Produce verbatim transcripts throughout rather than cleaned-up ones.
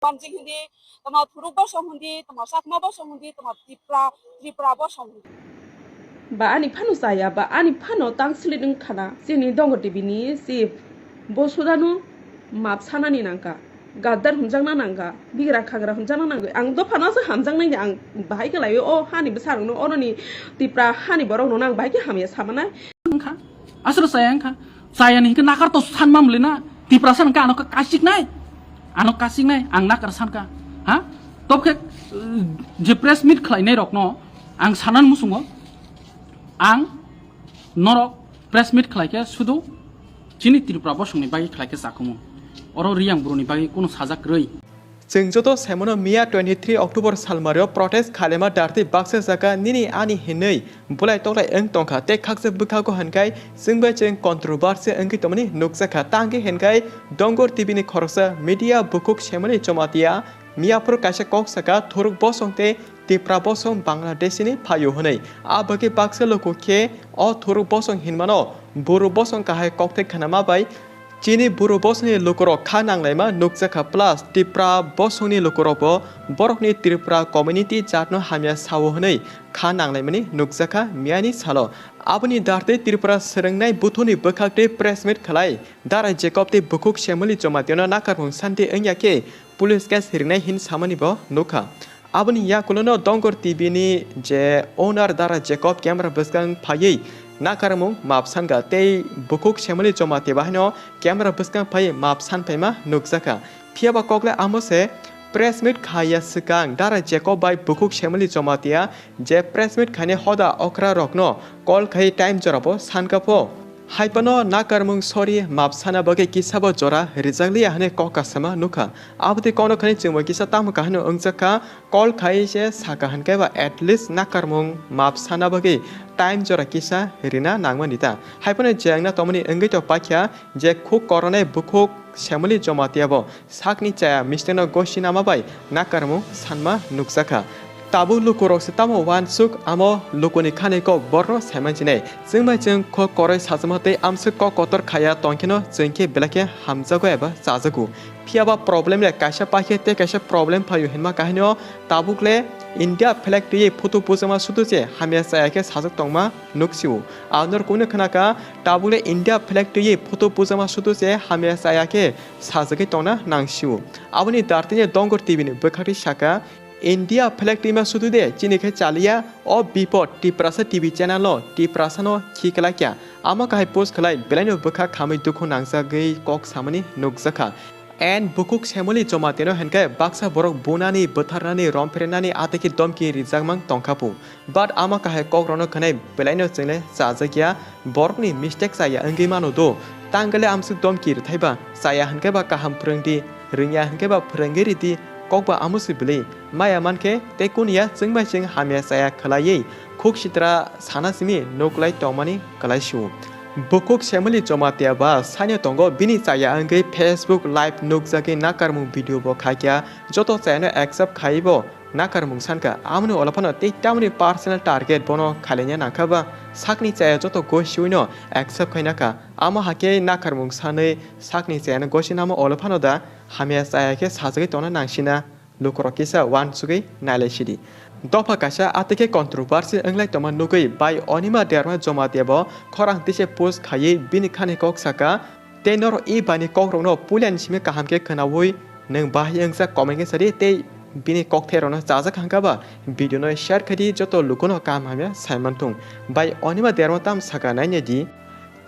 Manjing hindi, tamo Thuruk bosong hindi, tamo Chakma bosong hindi, tamo Tripura, Tripura bosong hindi. Ba ani phano chaya, ba ani phano tang slit wng khana. Chini Dongor T V ni chief bo sudano map sanani nangkha. Gaddar humjakna nangkha, bigra khagra humjakna nangkha. Ang dophano se hamjaknai de, ang bahai khe laio, o hani bwsarokno, oroni Tipra hani borokno ang bahai khe hamya samanai. Wngkha. Aswk chaya wngkha. Chaya ni hinkhe nakar to sanma muli na. Tiprasa wngkha ano kasiknai. Ano kasiknai, ang nakar sankha. Ha? Tobkhe, uh, je press meet khlainai rokno ang sanan musungo. Ang norok press meet khlai khe sudu chini Tripura bosongni bagwi khlai khe chakumu. Oro Riyang buruni bagwi kunu sajak rwi. Chwng joto saimano miya twenty three October salmario protest khlaima dartwi baksa saka nini ani hinwi bulai toklai wng tongkha tei khaksa bwkhago hinkai chwng bai chwng controversy wngwi tongmani nukjakha. Tangkhe hinkai Dongor T V ni khoroksa media bukhuk Semali Jomatia miyaphuru kaisa kok saka Thuruk bosong tei Tipra bosong Bangladesh ni phaio hwnwi. A bagwi baksa luku khe o Thuruk bosong hinmano Buru bosong kahai kokthai khnama bai chini Buru bosongni lukurok kha nanglaima nukjakha, plus Tipra bosongni lukurokbo borokni Tripura community jatno hamya sao hwnwi kha nanglaimani nukjakha miyani salo. Aboni dartwi Tripura swrwngnai buthuni bwkhaktwi press meet khlai Dara Jacob tei bukhuk Semali Jomatiano nakarmung santi wngya khe police case rinai hin samani bo nukha. Aboni yakulono Dongor T V ni je owner Dara Jacob camera bwskang phaiwi nakarmung map sanka tei bukhuk Semali Jomatia bahaino camera bwskang phaiwi map san phaima nukjakha. Phiyaba kokle amo se press meet khaiya swkang Dara Jacob bai bukhuk Semali Jomatia je press meet khainai hoda okra rokno call khai time jorabo sankha pho. Hai phano nakarmung sorry map sana bagwi kisabo jora rijakliya hwnwi kok kasama nukha. Aboni kokno khani chwngbo kisa tamo kahino wngjakha, call khai se saka hwnkhe ba at least nakarmung map sana bagwi time jora kisa rina nangmani ta. Hai phano je wngna tongmani wngwi to paikha je khuk koronai bukhuk Semali Jomatia bo sakni chaya mistake no gosi nama bai nakarmung sanma nukjakha. Tabuk lukurok se tamo uansuk amo lukuni khani kok borno saiman chinai. Chwng bai chwng kok koroi sajama tei amswk kok kotor khaya tongkheno chwng khe belai khe hamjago eba chajago. Phiyaba problem le kaisa paikhe tei kaisa problem phaio hinma kahino tabuk le India flag twiwi photo pujama sudu se hamya chaya khe sajak tongma nuksio. Anor kunu khnaka tabuk le India flag twiwi photo pujama sudu se hamya chaya khe sajagwi tongna nangsio. Aboni dartini Dongor T V ni bwkhaktwi saka, India flag twima sudu de chini khe chaliya, o bipod Tiprasa T V channel o Tiprasa no khiklaikya. Amo kahai post khlai belaino bwkha khamwi dukhu nangjagwi kok samani nukjakha. And bukhuk Semali Jomatino hinkhe baksa borok bunani, bwtharnani, romphirinani atwikhe domki rijakmang tongkhapu. But ama kahai kokrokno khwnai belaino chwngle chajakya, borokni mistake chaya wngwi mano do. Tangkhle amswk domki rwthaiba, chaya hinkhe ba kaham phwrwngdi, rwngya hinkhe ba phwrwngwi ridi, kokba amosi bwlwi. Maya mankhe tei kuniya chwngbai chwng hamya chaya khwlaiwi khuk sitra sana simi nuklai tongmani kwlai sio. Bukhuk Semali Jomatia ba saino tongo bini chaya wngwi Facebook live nukjagwi nakarmung video bo khaikya, joto chayano accept khaiwi bo nakarmung sankha. Amoni ulo phano tei tamoni personal target bono khailaina nangkha ba sakni chaya joto gosiwino accept khainakha. Amo hakhe nakarmung sanwi sakni chayano gosinamo ulo phano da hamya chaya khe sajagwi tongna nangsina. Lukurok kisa uansugwi nailai sidi. Dopha kaisa atwikhe controversy wnglai tongma nugwi bai Onima Derma Jomatia bo khorang tise post khaiwi bini khani kok saka, tei norok e bani kokrokno puilani simi kaham khe khwnaui nwng bahai wngjak comment khe sadi tei bini kokthairokno chajak hangkha ba video no share khaidi joto lukuno kaham hamya saimanthung. Bai Onima Derma tam saka nainai di.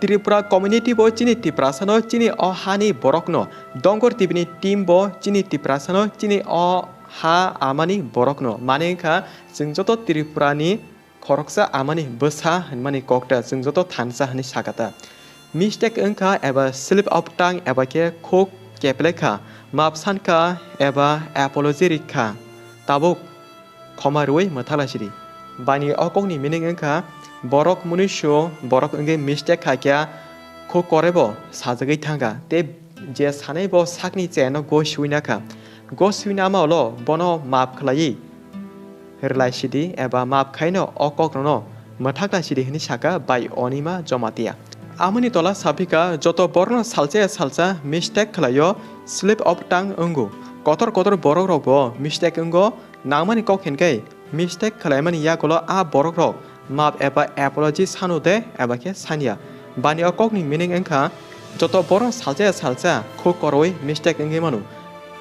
Tripura community bo chini Tiprasano chini o hani borokno, Dongor T V ni team bo chini Tiprasano chini o ha amani borokno. Mane wngkha chwng joto Tripurani khoroksa amani bwsa hwnmani kokta chwng joto thansa hwnwi sakata. Mistake wngkha eba slip of tongue eba khe khuk keplekha, map sankha eba apology rikha. Tabuk khoma rwui mwthalai sidi. Bani o kokni meaning wngkha borok munuisu borok wngwi mistake khaikha, khuk korebo sajagwi thangkha tei je sanai bo sakni chayano gosiwi nakha. Gosiwi nama ulo bono map khlaiwi rwlai sidi eba map khaino o kokrokno mwthakna sidi hwnwi saka bai Onima Jomatia. Amoni tola saphika joto borokno salsa ya salsa mistake khlaio, slip of tongue wngo. Kotor kotor borok rok bo mistake wngo, nangmani kok hinkhe mistake khwlaimani yagulo a borok rok maap eba apology sano de eba khe sanya. Bani o kokni meaning wngkha joto borok salsa ya salsa khuk koroi mistake wngwi mano.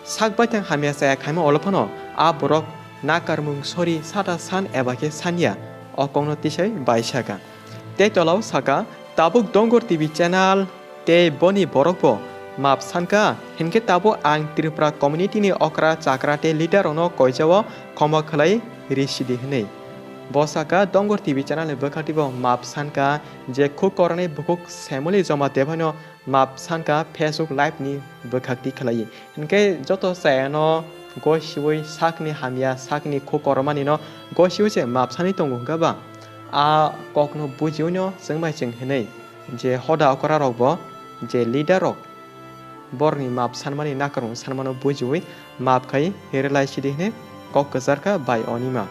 Sak baithang hamya chaya khaima olo phano a borok nakarmung sorry sata san eba khe sanya, o kokno tisai bai saka. Tei tolao saka, tabuk Dongor T V channel tei boni borok bo maap sanka, hinkhe tabuk ang Tripura community ni okra chakra tei leader rokno koijao khoma khwlai ri sidi hinwi. Bo saka, Dongor T V channel ni bwkhati bo maap sanka je khuk koroknai bukhuk Semoli Joma Debhaino maap sanka Facebook live ni bwkhakti khwlaiwi. Hinkhe joto chayano gosiwi sakni hamya, sakni khuk korokmani no gosiwi se maap sanwi tongo hinkhe ba a kokno bujiwi no chwngbai chwng hinwi je hoda okra rok bo je leader rok borokni maap sanmani nakarmung sanmano bujiwi maap khai relai sidi hinwi kok kwcharkha bai Onima.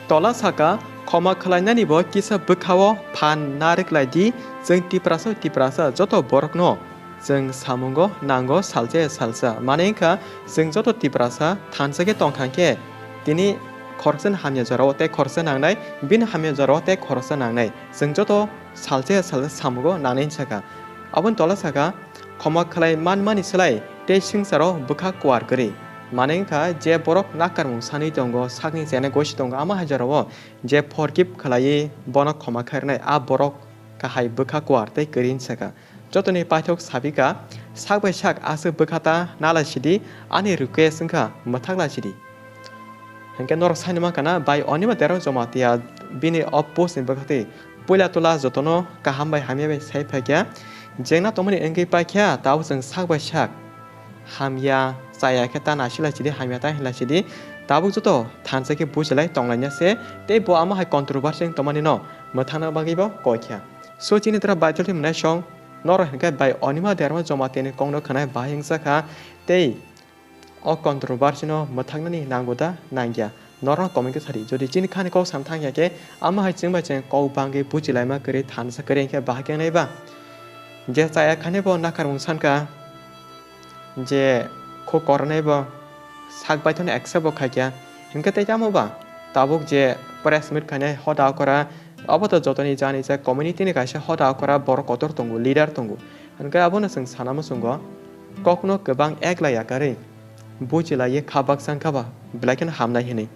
Tola saka, khoma khwlainani bo kisa bwkhao phan na rwklai di, chwng Tiprasa Tiprasa joto borokno chwng samungo nango salsa ya salsa. Mane wngkha chwng joto Tiprasa thansa khe tongkha khe tini khoroksa hamya jorao tei khoroksa nangnai, bini hamya jorao tei khoroksa nangnai. Chwng joto salsa ya salsa samungo nangnai hinwi saka. Aboni tola saka, khoma khwlai manmani slai tei swngcharo bwkha kuar kwrwi. Mane wngkha je borok nakarmung sanwi tongo, sakni chayano gosi tongo, ama hai jorao je forgive khwlaiwi bono khoma khairwnai, a borok kahai bwkha kuar tei kwrwi hinwi saka. Jotoni paithak sabika, sak bai sak aswk bwkha ta nalai sidi, ani request wngkha mwthak lai sidi. Hinkhe norok saini mankha na bai Onima Debbarma Jamatia bini o post ni bwkhati puila tula jotono kaham bai hamya bai sai phaikha, jengna tongmani wngwi paikha, tabuk chwng sak bai sak hamya chaya khe ta nasilai sidi, hamya ta hinlai sidi, tabuk joto thansa khe bujilai tonglaina se, tei bo ama hai controversy wng tongmani no mwthangna bagwi bo koi kha. So chini tra Baichwlwi mwnai song, norok hinkhe bai Onima Debbarma Jamatia ni kokno khwnai bahai wngsa kha, tei o controversy no mwthaknani nango da nangya? Norok comment khe sadi. Jodi chini khani kok sam thangya khe, ama hai chwng bai chwng kok bangwi bujilaima kwrwi thansa kwrwi hinkhe bahai khe wngnai ba? Je chaya khani bo nakarmung sanka, je khuk koroknai bo sak baithang accept bo khaikha. Hinkhe tei tamo ba? Tabuk je press meet khainai hoda okra, obo to jotoni jani je community ni kaisa hoda okra borok kotor tongo, leader tongo. Hinkhe abono chwng sana muchungo kokno kwbang eklai yakarwi bujilaiwi kha baksa wngkha ba belai kheno hamnai hinwi.